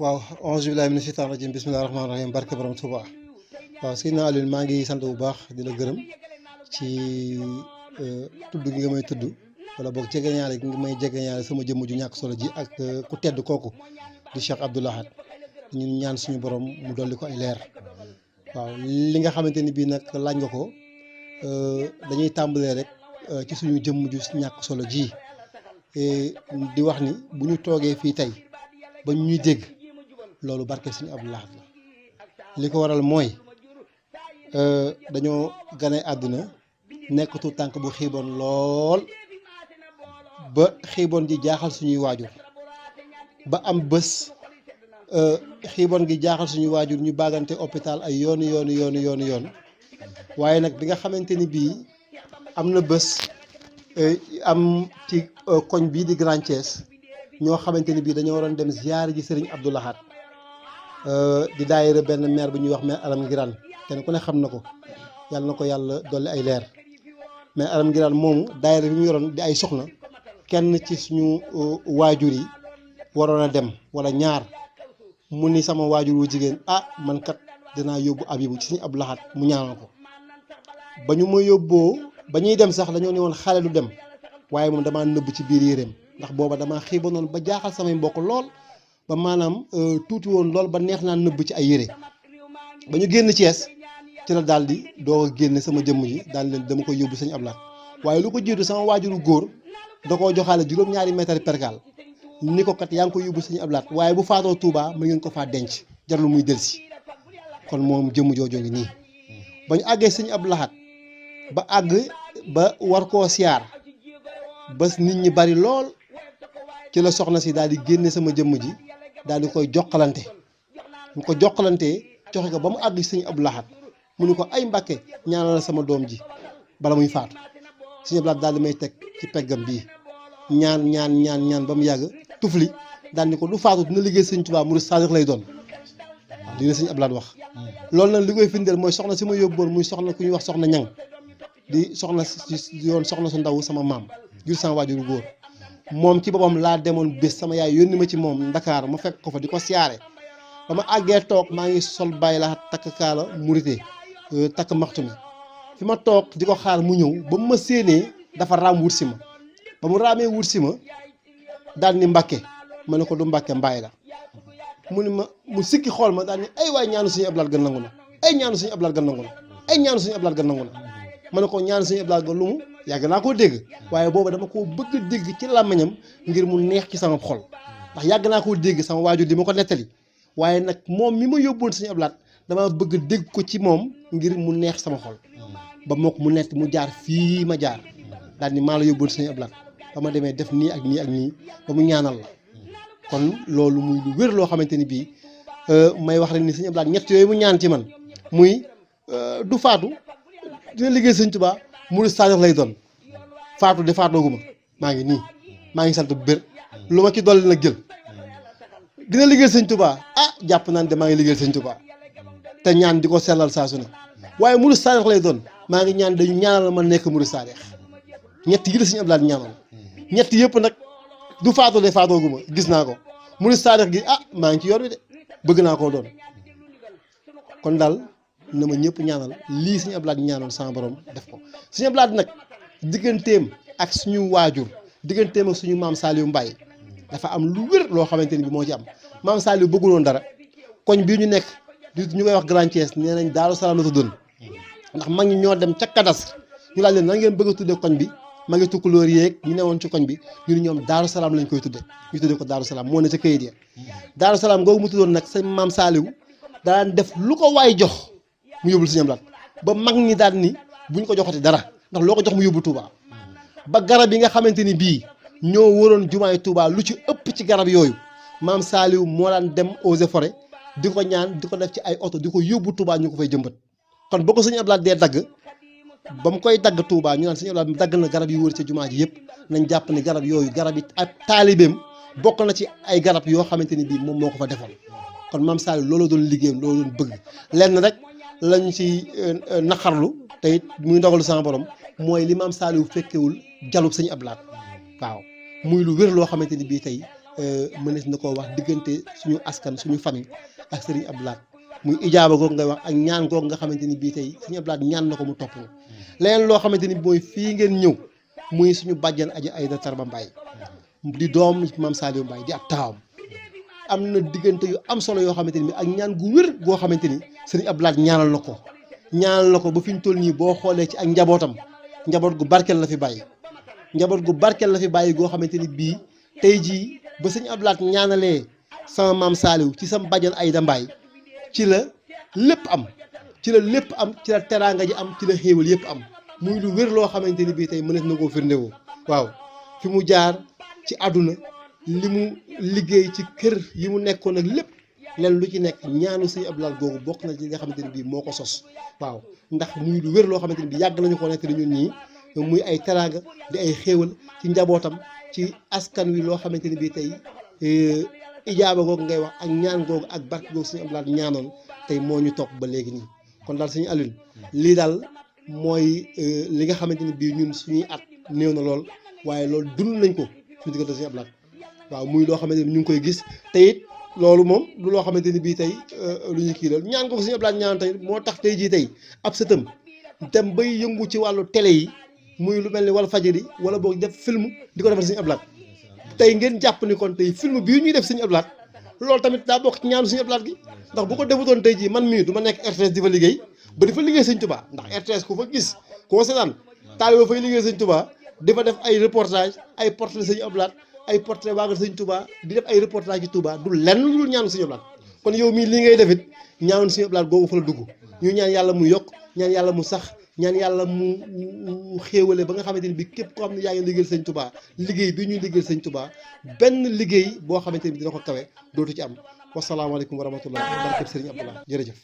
waaw onze billahi mina shaytaan rajim bismillahi rahmaani rahim barke borom Tuuba waaw Seydina Alioune maa ngi sant bu baax di la gërëm ci tudd gi nga may tudd wala boog jegeñaale gi nga may jegeñaale sama jëmm ju ñàkk solo ji ak ku tedd kooku di Cheikh Abdou Lahad ñun ñaan suñu borom mu dolli ko ay leer waaw li nga xamante ni bii nag laaj nga ko dañuy tàmbalee rek ci suñu jëmm ju ñàkk solo ji di wax ni bu ñu toogee fii tey ba ñuy dégg loolu barke suñu Abdou Lahad la li ko waral mooy dañoo gane àdduna nekk tu tànk bu xiiboon lool ba xiiboon ji jaaxal suñuy waajur ba am bés xiiboon gi jaaxal suñuy waajur ñu baagante hôpital ay yoon waaye nag bi nga xamante ni bii am na bés am ci koñ bii di Grand Thiès ñoo xamante ni bii dañoo waroon dem ziyaare ji Serigne Abdou Lahad di daayira benn maire bu ñuy wax maire Aram Ngiraan kenn ku ne xam na ko yàlla na ko yàlla dolli ay leer mais Aram Ngiraan moomu daayira bi mu yoroon di ay soxna kenn ci suñu waajur yi waroon a dem wala ñaar mu ni sama waajur wu jigéen man kat dinaa yóbbu Abibu ci Serigne Abdou Lahad mu ñaanal ko ba ñu ma yóbboo ba ñuy dem sax dañoo ne woon xale du dem waaye moom damaa nëbb ci biir yéreem ndax booba damaa xiibanoon ba jaaxal samay mbokk lool ba maanaam tuuti woon lool ba neex naa nëbb ci ay yére ba ñu génn Thiès ci la daal di doo génne sama jëmm ji daal leen dama koy yóbbu Serigne Abdou Lahad waaye lu ko jiitu sama waajuru góor da koo joxaale juróom-ñaari mètre percal ni ko kat yaa ngi koy yóbbu Serigne Abdou Lahad waaye bu faatoo Touba mën ngeen ko faa denc jarul muy delsi kon moom jëmm joojoo ngi nii ba ñu àggee Serigne Abdou Lahad ba àgg ba war koo siyaar ba nit ñi bari lool ci la soxna si daal di génne sama jëmm ji daal di koy jokkalante mu ko jokkalantee joxe ko ba mu àgg Serigne Abdou Lahad mu ni ko ay Mbàkke ñaanal la sama doom ji bala muy faatu Serigne Abdou Lahad daal di may teg ci peggam bii ñaan ba mu yàgg tufli daal ni ko du faatu dina liggéey Serigne Touba murid sadiq lay doon waaw lii la Serigne Abdou Lahad wax loolu nag li koy firndeel mooy soxna si ma yóbboon muy soxna ku ñuy wax soxna ñang di soxna si yoon soxna su ndaw sama maam jur sama waajuru góor moom ci boppam laa demoon bés sama yaay yónni ma ci moom Ndakaar ma fekk ko fa di ko siyaare ba ma àggee toog maa ngi sol bàyyi laa takk kaala murite takk maxtu mi fi ma toog di ko xaar mu ñëw ba mu ma séenee dafa raam wut si ma ba mu raamee wut si ma daal ni Mbàkke ma ne ko du Mbàkke mbaay la mu ni ma mu sikki xool ma daal ni ay waay ñaanu Serigne Abdou Lahad gën nangu na ay ñaanu Serigne Abdou Lahad gën nangu na ay ñaanu Serigne Abdou Lahad gën nangu na ma ne ko ñaanu Serigne Abdou Lahad gën lu mu yàgg naa koo dégg waaye booba dama koo bëgg a dégg ci làmmiñam ngir mu neex ci sama xol ndax yàgg naa koo dégg sama waajur di ma ko nettali waaye nag moom mi ma yóbboon Serigne Abdou Lahad dama bëgg dégg ko ci moom ngir mu neex sama xol ba moo ko mu nett mu jaar fii ma jaar daal ni maa la yóbboon Serigne Abdou Lahad ba ma demee def nii ak nii ak nii ba mu ñaanal la kon loolu muy lu wér loo xamante ni bii may wax rek ni Serigne Abdou Lahad ñett yooyu mu ñaan ci man muy du faatu dina liggéey Serigne Touba murid sadiq lay doon faatu de faatooguma maa ngi nii maa ngi sant bu bër lu ma ci dolli nag jël dina liggéey Serigne Touba jàpp naan de maa ngi liggéey Serigne Touba te ñaan di ko sellal saa su ne waaye murid sadiq lay doon maa ngi ñaan dañu ñaanal ma nekk murid sadiq ñett yi la Serigne Abdou Lahad ñaanal ñett yëpp nag du faatu de faatooguma gis naa ko murid sadiq gi maa ngi ci yoon wi de bëgg naa koo doon kon daal na ma ñëpp ñaanal lii Serigne Abdou Lahad ñaanoon sama borom def ko Serigne Abdou Lahad nag digganteem ak suñu waajur digganteem ak suñu maam Saliou Mbaye dafa am lu wér loo xamante ni bi moo ci am maam Saliou bëgguloon dara koñ bii ñu nekk ñu koy wax Grand Thiès nee nañ Daaru Salaam la tuddoon ndax mag ñi ñoo dem ca cadastre ñu laaj leen nan ngeen bëgg a tudde koñ bi ma ngi tukkulóor yeeg ñu newoon ci koñ bi ñu ne ñoom Daaru Salaam lañ koy tudde ñu tudde ko Daaru Salaam moo ne ca këyit ya Daaru Salaam googu mu tuddoon nag sa maam Saliou daan def lu ko waay jox mu yóbbul Serigne Abdou Lahad ba mag ñi daan ni buñ ko joxati dara ndax loo ko jox mu yóbbu Touba ba garab yi nga xamante ni bii ñoo waroon jumaay Touba lu ci ëpp ci garab yooyu maam Saliou moo daan dem eaux et forêt di ko ñaan di ko def ci ay oto di ko yóbbu Touba ñu ko fay jëmbat kon boo ko Serigne Abdou Lahad dee dagg ba mu koy dagg Touba ñu naan Serigne Abdou Lahad dagg na garab yu wër ci jumaa ji yëpp nañ jàpp ne garab yooyu garab yi ak taalibeem bokk na ci ay garab yoo xamante ni bii moom moo ko fa defoon kon maam Saliou loolu doon liggéeyam loolu doon bëgg lenn rek lañ ci naqarlu te it muy ndogalu sama borom mooy li maam Saliou fekkewul jalub Serigne Abdou Lahad waaw muy lu wér loo xamante ni bii tey mënees na koo wax diggante suñu askan suñu famille ak Serigne Abdou Lahad muy ijaaba googu ngay wax ak ñaan googu nga xamante ni bii tey Serigne Abdou Lahad ñaan na ko mu topp ñu leneen loo xamante ni mooy fii ngeen ñëw muy suñu bàjjan aji Aïda Tarba Mbaye di doom maam Saliou Mbaye di ab taawam am na diggante yu am solo yoo xamante ni ak ñaan gu wér goo xamante ni Serigne Abdou Lahad ñaanal na ko ba fi ñu toll nii boo xoolee ci ak njabootam njaboot gu barkeel la fi bàyyi njaboot gu barkeel la fi bàyyi goo xamante ni bii tey jii ba Serigne Abdou Lahad ñaanalee sama maam Saliou ci sama bàjjan Aïda Mbaye ci la lépp am ci la teraanga ji am ci la xéewal yëpp am muy lu wér loo xamante ni bii tey mënees na koo firndewoo waaw fi mu jaar ci àdduna li mu liggéey ci kër yi mu nekkoon ak lépp leen lu ci nekk ñaanu Serigne Abdou Lahad googu bokk na ci li nga xamante ni bii moo ko sos waaw ndax muy lu wér loo xamante ni bii yàgg nañu ko nekk ñun ñii muy ay teraanga di ay xéewal ci njabootam ci askan wi loo xamante ni bii tey ijaaba googu ngay wax ak ñaan googu ak barke googu Serigne Abdou Lahad ñaanoon tey moo ñu topp ba léegi nii kon daal Serigne Alioune lii daal mooy li nga xamante ni bii ñun suñuy at néew na lool waaye loolu dund nañ ko suñu diggante Serigne Abdou Lahad waaw muy loo xamante ni ñu ngi koy gis te it loolu moom du loo xamante ni bii tey lu ñu kii loolu ñaan ko Serigne Abdou Lahad ñaan tey moo tax tey jii tey ab sëtam dem bay yëngu ci wàllu télé yi muy lu mel ni Walfadjri wala boog def film di ko defal Serigne Abdou Lahad tey ngeen jàpp ni kon tey film bii ñuy def Serigne Abdou Lahad loolu tamit daa bokk ci ñaanu Serigne Abdou Lahad gi ndax bu ko defutoon tey jii man mii du ma nekk RTS di fa liggéey ba di fa liggéey Serigne Touba ndax RTS ku fa gis koo seetaan taaliba fay liggéey Serigne Touba di fa def ay reportage ay portrait Serigne Abdou Lahad ay portrait waagal Serigne Touba di def ay reportage ci Touba du lenn lu dul ñaanu Serigne Abdou Lahad kon yow mii li ngay defit ñaanu Serigne Abdou Lahad googu fa la dugg ñu ñaan yàlla mu yokk ñaan yàlla mu sax ñaan yàlla mu xéewale ba nga xamante ni bi képp koo xam ne yaa ngi liggéeyal Serigne Touba liggéey bi ñuy liggéeyal Serigne Touba benn liggéey boo xamante ni bi dina ko kawe dootu ci am wasalaamaaleykum wa rahmatullah barkeb Serigne Abdou Lahad jërëjëf